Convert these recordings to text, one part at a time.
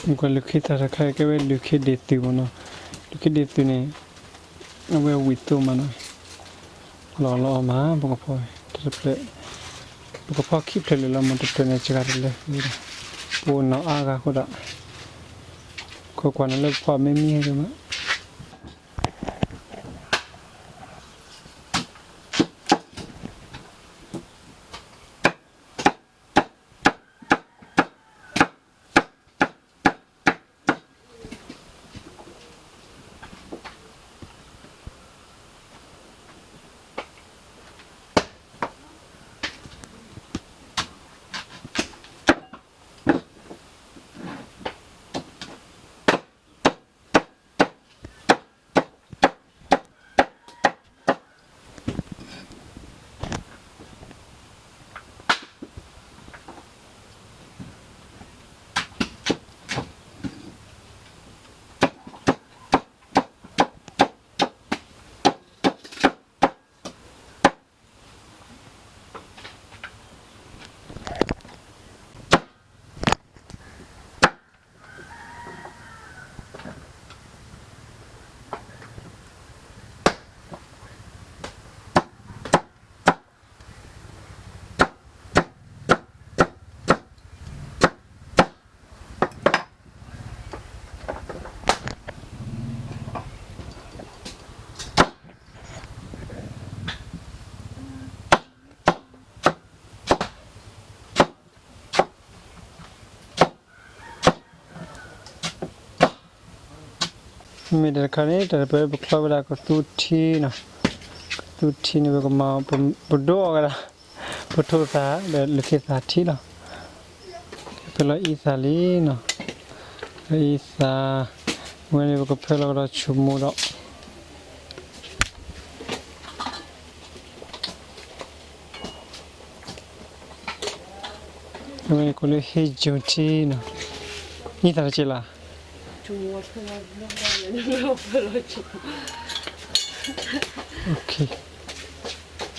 ကွၢ် လုၢ်ခ့သၣ်တခါအံၤ ကဲဝဲလုၢ်ခ့ဒ့ၣ်သုးမ့ၢ်နီၤ, လုၢ်ခ့ဒ့ၣ်သုးန့ၣ် အဝဲဝံၣ်သိမးနီၤ, လီၤလီၤအီၣ်မး ပကဖီၣ်ဝဲ တတဖျၢၣ်, ပကဖီၣ်ခံဖျၢၣ်လၢာ်လီၤမး တဖျၢၣ်န့ၣ် စှၤတလၢာ်, ပအိၣ်နီၢ်အါဂၤအဃိဒီး ခိးကွၢ်နၤလၢပဖီၣ်မ့ၢ်မံဟဲက့ၤမး. မ့ၢ်တၢ်တခါန့ၣ် တၢ်တပၢၢ်ပချီဝဲဒၣ်ကသူထံနီၤ, ကသူထံန့ၣ် ပကမၤ ပဒိအီၣ်ဝဲဒၣ် ပထိၣ်သၣ်ဒီးလုၢ်ခ့သၣ်ထံလီၤ. ဖဲလီၤအံသၣ်လံနီၤ, လီၤအံသၣ်, ဝဲန့ၣ်ပကဖၢလီၤကဒီးဆူၣ်မူဒီး အဝဲန့ၣ်ကိးလၢဟ့ယိၤထံနီၤ, အံသၣ်တက့ၢ်လီၤ.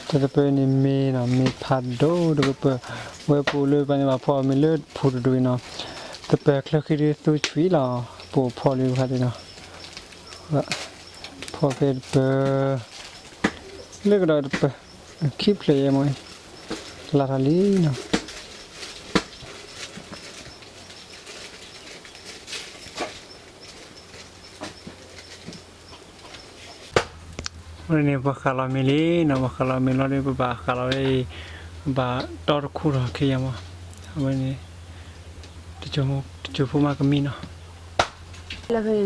တၢ်တပၢၢ်န့ၣ်မ့ၢ်နီၤ, မ့ၢ်ဖးဒိၣ်တကပၢၢ်, ဝဲပူၤလၢပှၤန့ၣ်ဘၣ်ဖီၣ်မ့ၢ်လၢဖူတဒူအံၤနီၤ, တပၢၢ်ချၢဃံဒုးသူဆွံလီၤ, ပူၤဖီၣ်လံတခါဒ်နီၤ, ဖီၣ်ဖဲတပၢၢ် လၢကဒီးတပၢၢ်, ခံဖျၢၣ်ယဲမ့ၢ်, လါထီၣ်လံနီၤ. အဝဲန့ၣ် ပှၤဃးလီၤမ့ၤလံနီၤ, ပှၤဃးလီၤမ့ၤလီၤဒီး ပဘၣ်ဃးလီၤဝဲအံၤ, ဘၣ်တီတခူၣ်ထီၣ်ခံယၤမး, အဝဲန့ၣ် တစိၢ်ဖိမးကမံနီၤ. လၢဖဲ တ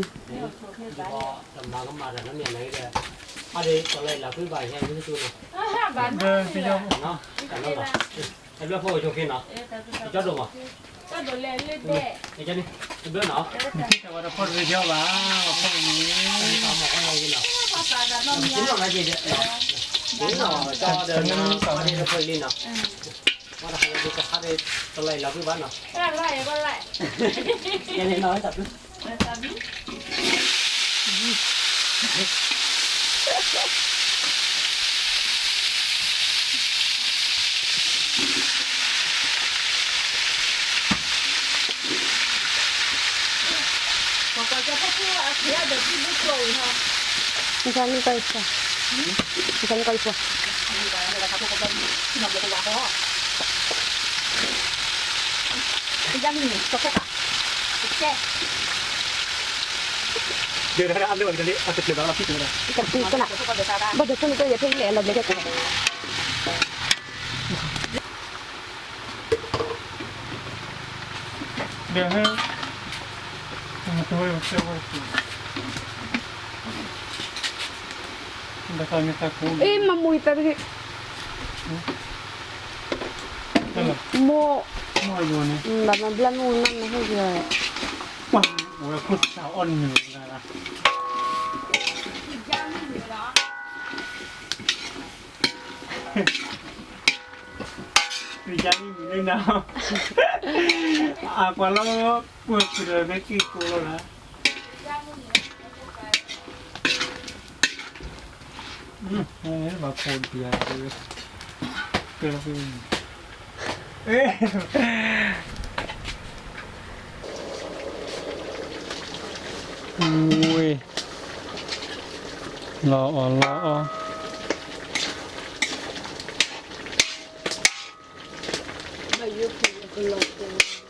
မၤကမၣ်တၢ်နီတမံၤလၢၤဒီး အါဒံး တလီၤလၢ်ဖုဘၣ်ဟဲဝံသူနီၤ, တဘျီဖီအိၣ်ဆိးက့နီၤ, ကၠီဒိၣ်မး, ကၠီဒိၣ်လဲၣ်လၢဒဲး, တဘျီနီၤ, နထံၣ်တၢ်ဝဲတဖီတရ့ၣ်ကၠီဘၣ်, ဖီန့ၣ်, ကၠီဒီးနၤအါဒံးတဖီလံနီၤ, ဝဲတဟါဒီးတဟါဒီး တလီၤလၢ်ဖုဘၣ်နီၤ, ကဲန့ၣ်နီၤ, 你看你搞一撮，你看你搞一撮。 ဒီးတၢ်အါဘျီဝဲကလံ, အတကျၢၤဘၣ်လီၤ ဖံတဝဲဒၣ်, ဘၣ်ဒီးဖုန့ၣ်ကဲယဲၢ်ဖဲလဲၣ် လီၤဘျဲကဲကိး ဒီးဟဲ, မတဝဲကဲဝဲ, ဒီးသးမ့ၢ်သးကိး, အ့ မမူအံၤသးတဂ့ၤ, မိၢ်, မိၢ်ယိၤန့ၣ်, ဘၣ်မၤဘျါမုၢ်နၢ်မဟဲယၤ, ဝဲခိၣ်သၣ်အီၣ်နုာ်လီၤ, ယၤမ့ၢ်မုာ်လၢနၤ, အကွၢ်လီၤ, ပှၤဖုးဒီးမ့ၢ်က့ၤကိးလီၤနၤ, ဘၣ်ခိၣ်ဒံး, ကဲလီၤ, အ့, ဝ့ၢ်, လီၤအီၣ်လီၤအီ.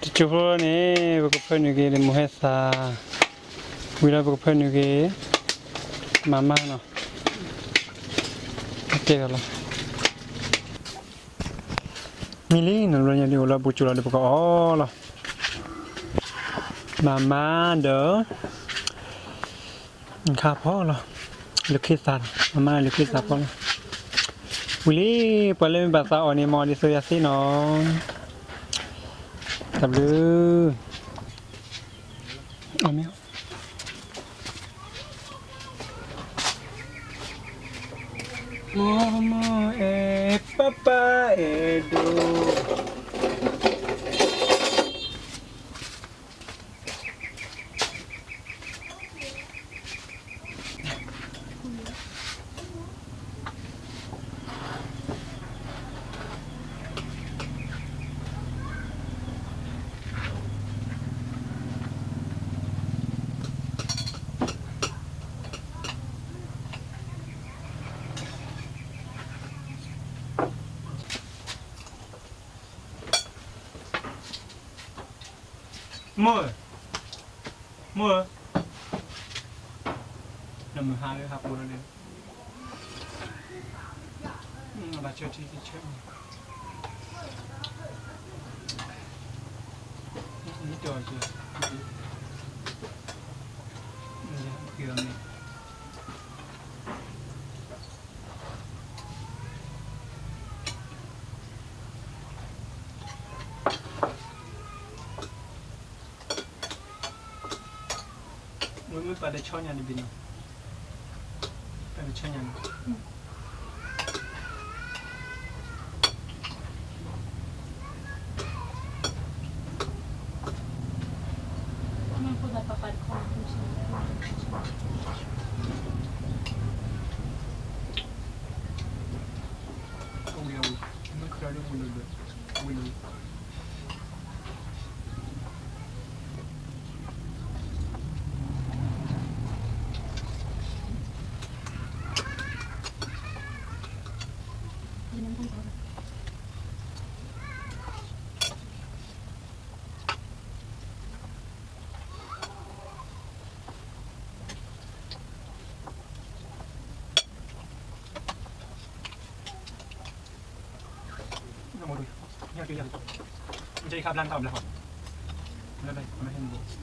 တကၠိဖိန့ၣ် ပကဖၢနုာ်က့ၤ လံာ်မိၢ်ဟဲသၣ်, ဝံၤလီၤပကဖၢနုာ်က့ၤ မၤမါနီၤ, ကဲလီၤ. မ့ၢ်လံနီၤ လၢညါဒ်အိၣ်လၢပကစူၤလီၤဒီးပကအီၣ်လီၤ, မၤမါဒီး ခါဖီလီၤ, လၢခံသၣ်, မၤမါလၢခံသၣ်ဖီလီၤ. ဝံၤလံ ပှၤလၢမ့ၢ်ဘၣ်သးအီၣ်န့ၣ် မၤအီၣ်ဒ်သိးယၤသ့နီၤ, တၢ်ဘျုး, အီၣ်မ့ၢ် မိၢ်မိၢ်အဲၣ် ပၢ်ပၢ်အဲၣ်ဒိၣ်. မိၢ်, မိၢ်, နမုၢ်ဟါလၢဟးပိာ်လီၤဒီး ဘၣ်ဆၢထံတဆၢ, မ့ၢ်တီၢ်က့ၤ, မ့ၢ်, ဝဲမ့ၢ်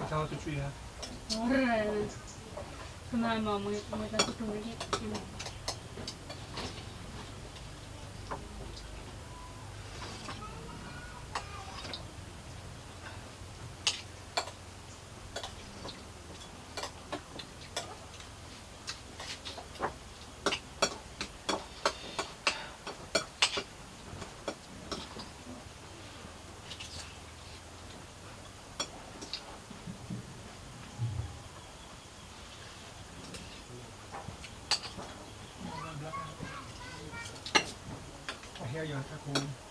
ပာ်တဆီညါတဘ့ၣ်နီၤ, ပာ်တဆီညါနီၤ. I hear you.